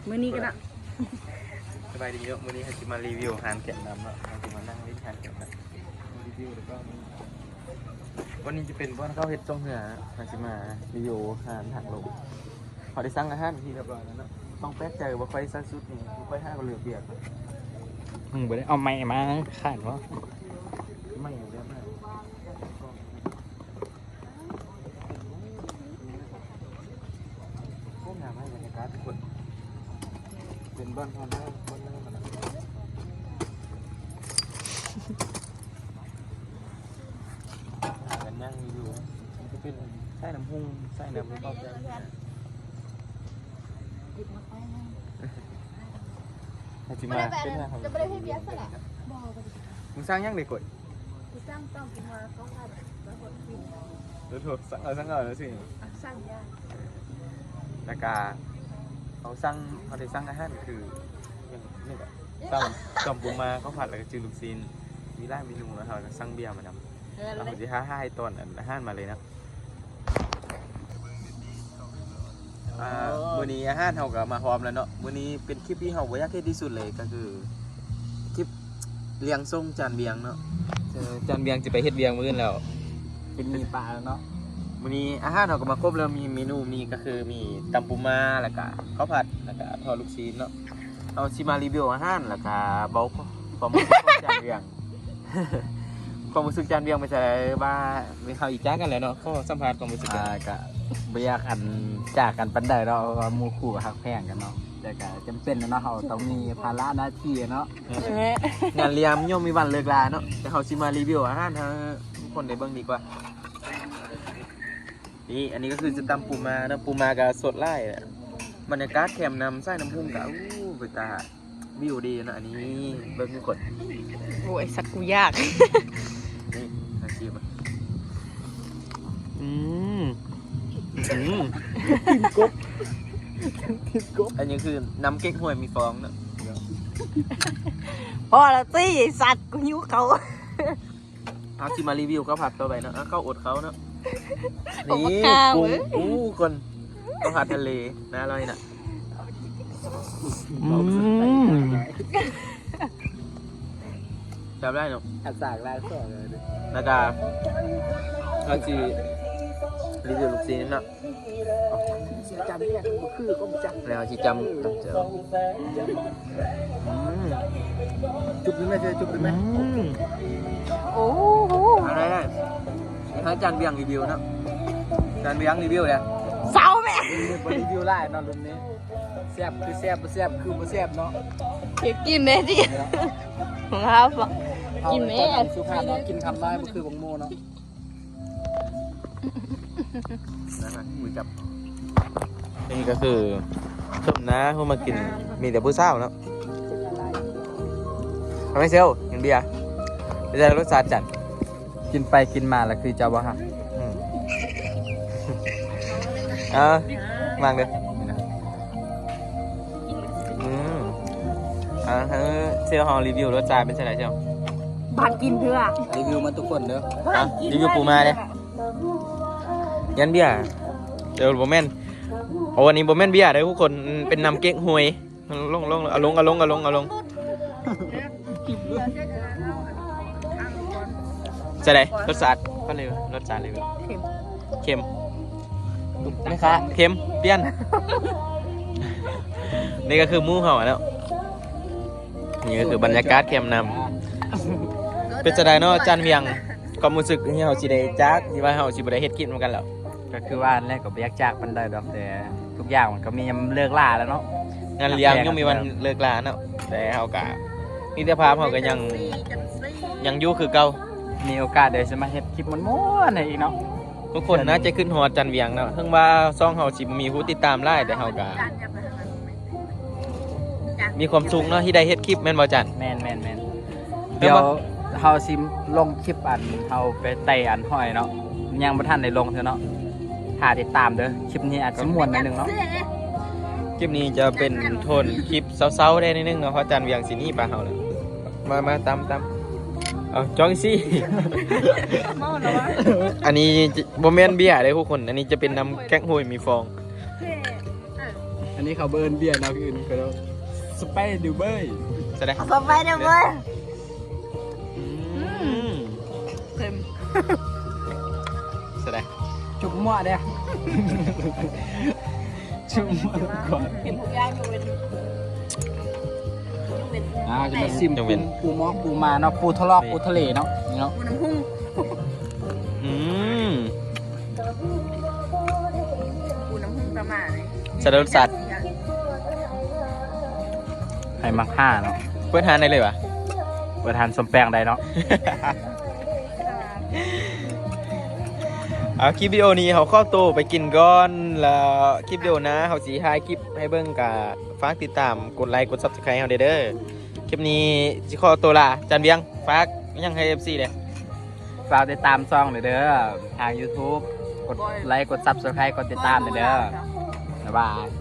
ມື້ນີ້ກໍໄດ້. ສະບາຍດີເນາະ, ມື້ນີ້ເຮົາຊິມາຣີວິວຮ້ານແກະນຳເນາະ, ເຮົາຊິມານັ່ງຫຼິ້ນຮ້ານແກະນຳ ຣີວິວ ແລ້ວກໍ ວັນນີ້ຈະເປັນບ່ອນເຂົາເຮັດຊ່ອງເຮືອ, ເຮົາຊິມາຣີວິວຮ້ານທາງລົງ. ເຮົາໄດ້ສັ່ງອາຫານເປັນທີ່ຮຽບຮ້ອຍແລ້ວເນາະ, ຕ້ອງແປກໃຈວ່າຂ້ອຍໃສ່ຊຸດນີ້ ຂ້ອຍຫາກໍເລືອກເບຍ. ມຶງບໍ່ໄດ້ເອົາໄມ້ມາຂາດບໍ່? ໄມ້ແບບນັ້ນ. ໂອ້ ງາມໃຫ້ບັນຍາກາດທຸກຄົນ, ເປັນບ່ອນຜ່ອນຄາຍບ່ອນໜຶ່ງຂະໜາດ. ຫາກັນຍ່າງຢູ່, ມັນຈະເປັນສາຍນ້ຳຮຸ່ງ ສາຍນ້ຳ ເຮົາຊິມາ ຈະບໍ່ໄດ້ໃຫ້ເບຍຊະລະ. ມຶງສັ່ງຫຍັງເດກົດ? ສັ່ງຕຳປູມາ ເຂົ້າຜັດ ແລ້ວກໍກິນ. ເອີ ສັ່ງເອົາ ສັ່ງເອົາ ຈັ່ງຊີ້. ສັ່ງຢ່າງ ແລ້ວກະເຮົາສັ່ງ ເຮົາໄດ້ສັ່ງອາຫານຄື ຫຍັງນີ້ກໍ ຕຳ ຕຳປູມາ ເຂົ້າຜັດ ແລ້ວກໍຈື່ລູກຊີ້ນ, ມີຫຼາຍເມນູເນາະ, ເຮົາກໍສັ່ງເບຍມານຳ. ເອີ ແລ້ວເຮົາຊິຫາ ຫາໃຫ້ຕອນອັນອາຫານມາເລີຍເນາະ. ອ່າ ມື້ນີ້ອາຫານເຮົາກໍມາພ້ອມແລ້ວເນາະ. ມື້ນີ້ເປັນຄລິບທີ່ເຮົາບໍ່ຢາກເຮັດທີ່ສຸດເລີຍ ກໍຄືຄລິບລ້ຽງສົ່ງຈານວຽງເນາະ. ເອີ ຈານວຽງຊິໄປເຮັດວຽກມື້ອື່ນແລ້ວ, ກິນໝີ່ປ່າແລ້ວເນາະ. ມື້ນີ້ອາຫານເຮົາກໍມາຄົບແລ້ວ, ມີເມນູ ມີ ກໍຄືມີຕຳປູມາ ແລ້ວກະເຂົ້າຜັດ ແລ້ວກະທອດລູກຊີ້ນເນາະ. ເຮົາຊິມາຣີວິວອາຫານ ແລ້ວກະເວົ້າຄວາມຮູ້ສຶກຂອງຈານວຽງ. ຄວາມຮູ້ສຶກຈານວຽງເປັນຈັ່ງໃດ? ວ່າເຮົາຊິຈາກກັນແລ້ວເນາະ, ຂໍສຳພາດຄວາມຮູ້ສຶກ. ອ່າ ກະບໍ່ຢາກອັນຈາກກັນປານໃດເນາະ, ເພາະວ່າໝູ່ຄູ່ກໍຮັກແພງກັນເນາະ, ແຕ່ກະຈຳເປັນແຫຼະເນາະ, ເຮົາຕ້ອງມີພາລະໜ້າທີ່ເນາະ. ເອີ ງານລ້ຽງຍ່ອມມີວັນເລີກລາເນາະ, ແຕ່ເຮົາຊິມາຣີວິວອາຫານໃຫ້ທຸກຄົນໄດ້ເບິ່ງດີກວ່າ. ນີ້ ອັນນີ້ກໍຄືຈະຕຳປູມາເນາະ, ປູມາກໍສົດຫຼາຍ. ບັນຍາກາດແຄມນ້ຳ ສາຍນ້ຳຮຸ່ງກໍ ໂອ້ ເປັນຕາ ວິວດີເນາະ. ອັນນີ້ເບິ່ງທຸກຄົນ. ໂອ້ຍ ສັດ ກູຢາກ. ນີ້ ອາຊີບ. ອືມ ອືມ ກິນກົບ ກິນກົບ. ອັນນີ້ຄືນ້ຳເກັກຮວຍມີຟອງເນາະ. ພໍລະຕິ ສັດ ກູຫິວເຂົ້າ. ເຮົາຊິມາຣີວິວເຂົ້າຜັດຕໍ່ໄປເນາະ. ເອົາ ເຂົ້າອົດເຂົ້າເນາະ. ອດ ນີ້ ເຂົ້າ ກຸ້ງ ເອີຍ ໂອ້ ຄົນ ເຂົ້າຜັດທະເລ ໜ້າອະລ່ອຍນະ. ອືມ ແຊບຫຼາຍເນາະ. ອັດສາກຫຼາຍສອງເລີຍ. ແລ້ວກະເຮົາຊິຣີວິວລູກຊີ້ນເນາະ. ແລ້ວຊິຈຳ ອືມ ຈຸບໄດ້ໄໝ? ຈຸບໄດ້ໄໝ? ອືມ ໂອ້ໂຫ ເອົາໄດ້ ໃຫ້ຈານວຽງຣີວິວເນາະ. ຈານວຽງຣີວິວເດ້. ເຊົາແມ່ ບໍ່ຣີວິວຫຼາຍເນາະລຸ້ນນີ້. ແຊບຄືແຊບ ບໍ່ແຊບຄືບໍ່ແຊບເນາະ. ກິນແດ່ຕິ ຂອງເຮົາ ກິນແດ່. ເຮົາຕ້ອງສຸພາບເນາະ, ກິນຄຳນ້ອຍ ບໍ່ຄືຂອງໝູ່ເນາະ. ນີ້ກໍຄືສົມໜ້າເຮົາມາກິນ ມີແຕ່ຜູ້ສາວເນາະ. ເອົາໄໝເຊວ ກິນເບຍ ເປັນຈັ່ງໃດລົດຊາດຈັນ? ກິນໄປກິນມາແລ້ວຄືເຈົ້າບໍ່ຮັກ. ອືມ ເອົາ ວາງເດີ້. ອືມ ອ່າ ໃຫ້ເຊວເຮົາຣີວິວລົດຊາດເປັນຈັ່ງໃດເຊວ? ບໍ່ທັນກິນເທື່ອ. ຣີວິວໝົດທຸກຄົນເດີ້. ອ່ະ ຣີວິວປູມາເດ້. ຢ້ານເບຍ. ເອີ ບໍ່ແມ່ນ ເພາະວ່ານີ້ບໍ່ແມ່ນເບຍເດີ້ທຸກຄົນ, ເປັນນ້ຳເກັກຮວຍ. ລົງ ລົງ ເອົາລົງ ເອົາລົງ ເອົາລົງ ເອົາລົງ. ຈັ່ງໃດ ລົດຊາດ? ກໍເລີຍ ລົດຊາດເລີຍ ເຄັມ ເຄັມ. ແມ່ຄ້າ ເຄັມ ປ່ຽນ. ນີ້ກໍຄືໝູ່ເຮົາເນາະ. ນີ້ກໍຄືບັນຍາກາດແຄມນ້ຳ. ເປັນຈັ່ງໃດເນາະ ຈານວຽງ? ຄວາມຮູ້ສຶກທີ່ເຮົາຊິໄດ້ຈາກ ທີ່ວ່າເຮົາຊິບໍ່ໄດ້ເຮັດຄລິບນຳກັນແລ້ວ. ກໍຄືວ່ານັ້ນແຫຼະ ກໍບໍ່ຢາກຈາກປານໃດດອກ, ແຕ່ທຸກຢ່າງມັນກໍມີຍາມເລີກລາແລ້ວເນາະ. ງານລ້ຽງຍັງມີວັນເລີກລາເນາະ, ແຕ່ເຮົາກໍ ມິດຕະພາບເຮົາກໍຍັງ ຍັງຢູ່ຄືເກົ່າ. ມີໂອກາດດຽວຊິມາເຮັດຄລິບມ່ວນໆໃຫ້ອີກເນາະ. ທຸກຄົນໜ້າຈະຄິດຮອດຈັນວຽງເນາະ, ເຖິງວ່າຊ່ອງເຮົາຊິບໍ່ມີຜູ້ຕິດຕາມຫຼາຍ, ແຕ່ເຮົາກໍມີຄວາມສຸກເນາະ ທີ່ໄດ້ເຮັດຄລິບ, ແມ່ນບໍ່ຈັນ? ແມ່ນໆໆ. ດຽວເຮົາຊິລົງຄລິບອັນເຮົາໄປໄຕ່ອັນຫອຍເນາະ, ຍັງບໍ່ທັນໄດ້ລົງເທື່ອເນາະ. ຖ້າຕິດຕາມເດີ້, ຄລິບນີ້ອາດຈະມ່ວນໜ້ອຍໜຶ່ງເນາະ. ຄລິບນີ້ຈະເປັນໂທນຄລິບເສົ້າໆແດ່ໜ້ອຍໜຶ່ງເນາະ, ເພາະຈັນວຽງຊິໜີປາເຮົາແລ້ວ. ມາ ມາ ຕຳ ຕຳ. ເອົາ ຈ້ອງຊີ້. ເມົາແລ້ວວະ. ອັນນີ້ບໍ່ແມ່ນເບຍເດ້ທຸກຄົນ, ອັນນີ້ຈະເປັນນ້ຳແກັກຮວຍມີຟອງ. ອັນນີ້ເຂົາເອີ້ນເບຍເນາະ ອື່ນເຂົາ Spider-Man ສະແດງ Spider-Man ອືມ ເຄັມ ສະແດງ ຈຸບໝໍ້ເດ້ ຈຸບໝໍ້ກ່ອນ ເຄັມທຸກຢ່າງຍົກເວັ້ນ ອ່າ ຈະມາຊິມ ຍົກເວັ້ນ ປູໝໍ້ປູມາເນາະ ປູທະລອກ ປູທະເລເນາະ ນີ້ເນາະ ປູນ້ຳຫຸ່ງ ອືມ ປູນ້ຳຫຸ່ງຕາມາເລີຍ ສະເດັດລົດຊາດ ໃຫ້ມັກຫ້າເນາະ ເປີດຮ້ານໄດ້ເລີຍຫວາ ເປີດຮ້ານສົມແປງໄດ້ເນາະ ເອົາ ຄລິບວິດີໂອນີ້ເຮົາຂໍໂຕໄປກິນກ່ອນ ແລ້ວຄລິບວິດີໂອໜ້າເຮົາຊິຖ່າຍຄລິບໃຫ້ເບິ່ງ ກະຝາກຕິດຕາມ ກົດໄລ ກົດ Subscribe ເຮົາແດ່ເດີ. ຄລິບນີ້ຊິຂໍໂຕລາ ຈານວຽງ ຝາກຫຍັງໃຫ້ ເອັຟຊີ ແດ່ ຝາກຕິດຕາມຊ່ອງເດີ ທາງ YouTube ກົດໄລ ກົດ Subscribe ກົດຕິດຕາມເດີ ບາຍບາຍ.